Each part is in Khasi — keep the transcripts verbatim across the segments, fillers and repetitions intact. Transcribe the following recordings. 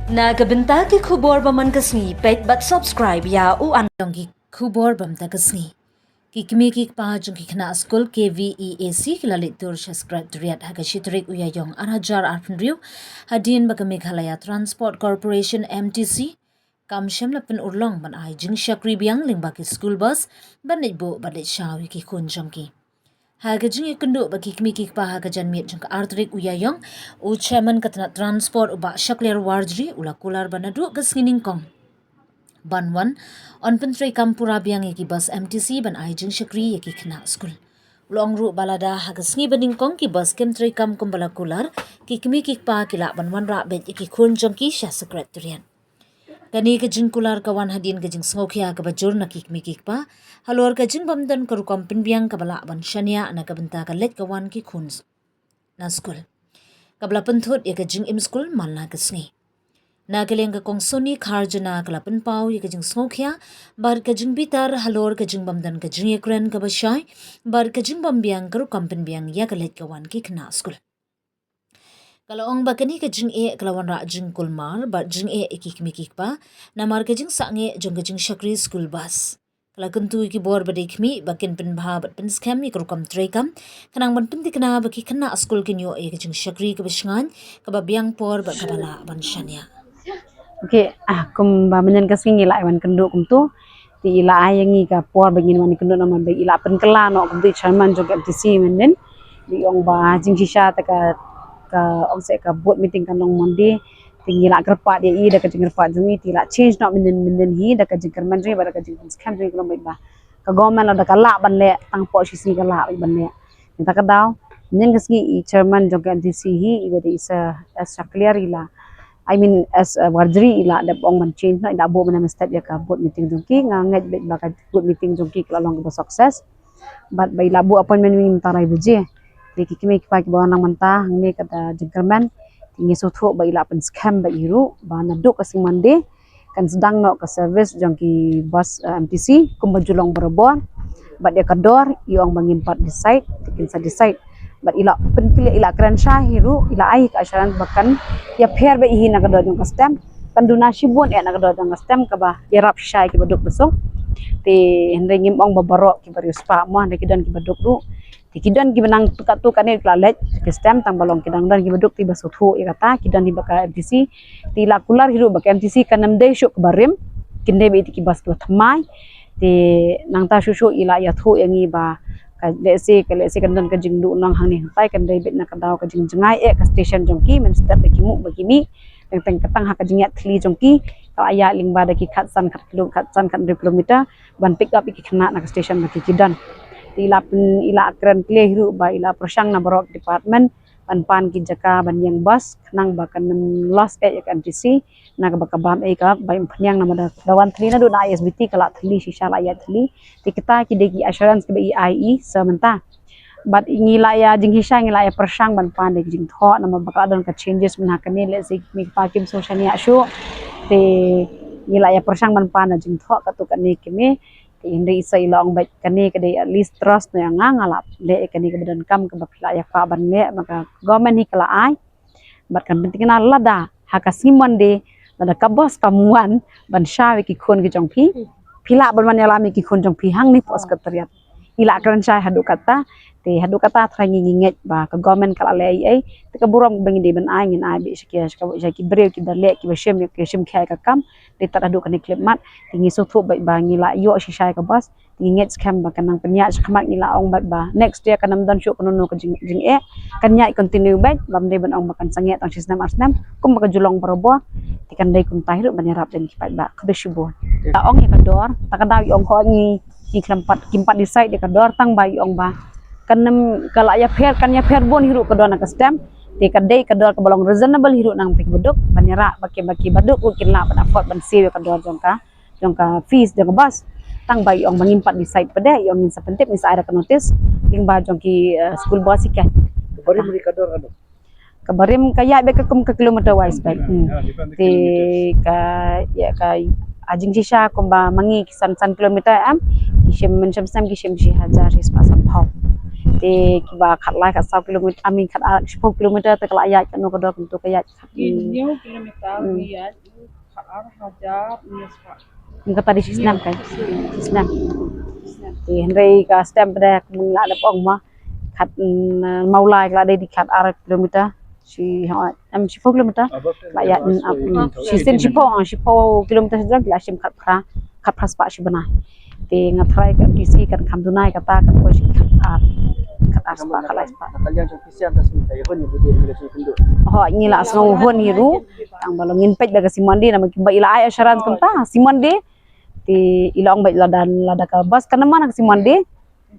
Na ka bynta ki khubor ba man ka sngi, peit bad subscribe ïa u an. Jong ki khubor ba man ka sngi. Ki kmie ki kpa jong ki khynnah skul K V E A C ki la leit tur sha Secretariat ha ka shi tarik u Ïaïong ar hajar arphew hynriew, hadien ba ka Meghalaya Transport Corporation, M T C, kam shym la pynurlong ban ai jingshakri biang lyngba ki school bus ban leit buh bad leit shaw ïa ki khun jong ki. Ha ka jingïakynduh bad ki kmie ki kpa ha ka janmiet jong ka ar tarik u Ïaïong, u Chairman ka tnat Transport u Bah Shakliar Warjri u la kular ba naduh ka sngi nyngkong ban wan, yn pyntreikam pura biang ïa ki bus M T C ban ai jingshakri ïa ki khynnah skul. U la ong ruh ba lada ha ka sngi ba nyngkong ki bus kim treikam kumba la kular, ki kmie ki kpa ki lah ban wanrah beit ïa ki khun jong ki sha Secretariat. Kane ka jingkular ka wan hadien ka jingsngewkhia kaba jur na ki kmie ki kpa halor ka jingbym don ka rukom pynbiang kaba lah ban shaniah na ka bynta ka leit ka wan ki khun s-, na skul, kaba la pynthut ïa ka jingim skul man la ka sngi. Na ka liang ka Kong Sony Kharjana ka la pynpaw ïa ka jingsngewkhia bad ka jingbitar halor ka jingbym don ka jingïakren kaba shai bad ka jingbym biang ka rukom pynbiang ïa ka leit ka wan ki khynnah skul. Ka la ong ba kane ka jingeh ka la wanrah jingkulmar bad jingeh ïa ki kmie ki kpa namar ka jingsangeh jong ka jingshakri school bus. Ka la kyntu ïa ki bor ba dei khmih ba kin pynbha bad pynskhem ïa ka rukom treikam, khnang ban pynthikna ba ki khynnah skul kin ïoh ïa ka jingshakri kaba shngaiñ, kaba biang por bad kaba lah ban shaniah. Okay, ah, kumba mynnin ka sngi ngi la ai wan kynduh kumtu. Te i la ai ïa ngi ka por ba ngin wan kynduh namar ba i la pynkylla noh kumtu i chairman jong ka M T C mynnin. Te i ong ba jingshisha te ka, ka ong seh ka board meeting kan long Monday. Te ngi la kyrpad ïa i da ka jingkyrpad jong i te i la change noh mynnin mynnin hi da ka jingkyrmen jong i bad da ka jingpynskhem jong i ka long beit ba ka government lada ka lah ban leh tang hapoh shi sngi ka lah ban leh. Mynta ka daw, mynnin ka sngi i chairman jong ka M T C hi, i ba dei i Sir S Shakliar i la, I mean, S, uh, Warjri i la dep ong ban change noh, i la buh mynta mynstep ïa ka board meeting jong ki, nga ngeit beit ba ka board meeting jong ki ka la long kaba success. Bad ba i la buh appointment ïa ngi mynta lai baje. Te ki kmie ki kpa kiba wan lang mynta hangne ka da jingkyrmen. Te ngi sngewthuh ba i la pynskhem bad i ruh ba naduh ka sngi Monday kan sdang noh ka service jong ki bus, eh, M T C kumba ju long barabor. Bad ïa ka dor i ong ba ngim pat decide, te kin sa decide. Bad i la pynkylli, i la kren shai hi ruh, i la ai ka assurance ba kan ïapher beit hi na ka dor jong ka stem. Kan duna shibun eh na ka dor jong ka stem kaba ïarap shai kiba duk ba suk. Te hynrei ngim ong ba baroh kiba riewspah mo, hynrei ki don kiba duk ruh. Te ki don kiba nang tu katto katne ki la leit ki stem tang ba long ki dang don kiba duk te ba sngewthuh ïa kata, ki don hi ba ka M T C. Te i la kular hi ruh ba ka M T C kan ym dei shuh kaba rim, kin dei beit ki bus kiba thymmai. Te nangta shuh shuh i la ïathuh ïa ngi ba ka lehse, ka lehse kan don ka jingduhnong hangne hangtai, kan dei beit na ka daw ka jingjngai eh ka station jong ki mynstep ba ki mut ba ki mih. Teng teng katang ha ka jingïaid thylli jong ki ka la ïaid lyngba da ki khatsan khat kilo, khatsan khathynriew kilometer ban pick up ïa ki khynnah na ka station ba ki, ki don. Te i la pyn, i la kren clear hi ruh ba i la pyrshang na baroh ki department ban pan ki jaka ban ïeng bus khnang ba kan ym loss eh ïa ka M T C na kaba ka bam eh ka ba im phniang namar da, da wan thylli naduh na I S B T ka la thylli shisha la ïaid thylli. Te kita ki dei ki assurance kiba i ai i sa mynta. Bad ngi la ïa jinghisha ngi la ïa pyrshang ban pan da ki jingthoh namar ba ka la don ka changes mynha kane, lehse ki kmie ki kpa kim sngewsih shaniah shuh. Te ngi la ïa pyrshang ban pan da jingthoh katto katne kmie. Te hynrei i sa i la ong beit kane ka dei at least trust na ïa nga, nga la leh ïa kane kaba donkam kaba phi la ïa kwah ban leh ba ka government hi ka la ai. Bad kan pynthikna lada ha ka sngi Monday lada ka bus kam wan ban shaw ïa ki khun ki jong phi, phi lah ban wan ïalam ïa ki khun jong phi hangne hapoh Secretariat. I la kren shai haduh katta. Te haduh katta trai ngi, ngi ngeit ba ka government ka la leh ei ei. Te ka burom ba ngi dei ban ai ngin ai beit sha ki, sha ki briew kiba leh kiba shim ïa, kiba shim khia ïa ka kam. Te tad haduh kane khyllipmat te ngi sngewthuh beit ba ngi la ïoh shisha ïa ka bus. Te ngi ngeit skhem ba kan nang pynïaid shakhmat, ngi la ong beit ba next year kan ym don shuh kano kano ka jing, jingeh, kan ïaid continue beit, bym dei ban ong ba kan sangeh tang shi snem ar snem kumba ka ju long barabor. Te kan dei kumta hi ruh ban ïarap da ki paidbah. Khublei shibun. La ong ïa ka dor, ta ka daw i ong hok ngi, ngi khlem pat, kim pat decide ïa ka dor tang ba i ong ba kan ym, ka la ïapher, kan ïapher bun hi ruh ka dor na ka stem. Te ka dei ka dor kaba long reasonable hi ruh nangta kiba duk ban ïarap ba ki, ba kiba duk ruh kin lah ban afford ban siew ïa ka dor jong ka, jong ka fees jong ka bus. Tang ba i ong ba ngim pat decide pat de, i ong ngin sa pyntip, ngin sa ai da ka notice lyngba jong ki, eh, school bus hi ka. Ka barim ri ka dor ka dor. Ka barim ka ïaid beit ka kum ka kilometer wise beit. Hmm. Te ka, ïa ka, a jingshisha kumba ma ngi ki san san kilometer em, ki shim, mynshem snem ki shim shi hajar shi spah sanphew. Te kiba khatlai khatsaw kilometer, I mean khatar shiphew kilometer te ka la ïaid katno ka dor kumto ka ïaid. Hynñiew kilometer. Hmm. Ïaid khatar hajar hynñiew spah. Ym, kata dei shi snem kai. Shi snem. Te hynrei ka stem pat da kumba la dep ong ma. Khat, mm, Mawlai ka la dei dei khatar kilometer. Shi, ha, em, shiphew kilometer. La ïaid, mm, ap, mm, shisien shiphew, ah, shiphew kilometer shisien la shim khatphra, khatphra spah shi bnai. Te nga tharai ka M D C kan kham duna ïa kata, kan poi shi khatar, khatar spah, khatlai spah. Ho, ngi la sngew hun hi ruh. Tang ba long ngin peit ba ka Simon Dei namar ba i la ai assurance kumta Simon Dei. Te i la ong ba lada, lada ka bus kan ym man ha ka Simon Dei,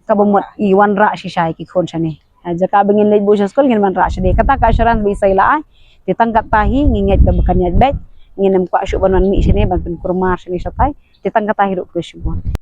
kaba mut i wanrah shisha ïa ki khun shane. Ha, jaka ba ngin leit buh sha skul ngin wanrah shisha. Kata ka assurance ba i sa i la ai. Te tang kata hi ngi ngeit ba kan ïaid beit. Ngin ym kwah shuh ban wan mih shane ban pynkulmar shane shatai. Te tang kata hi ruh khublei shibun.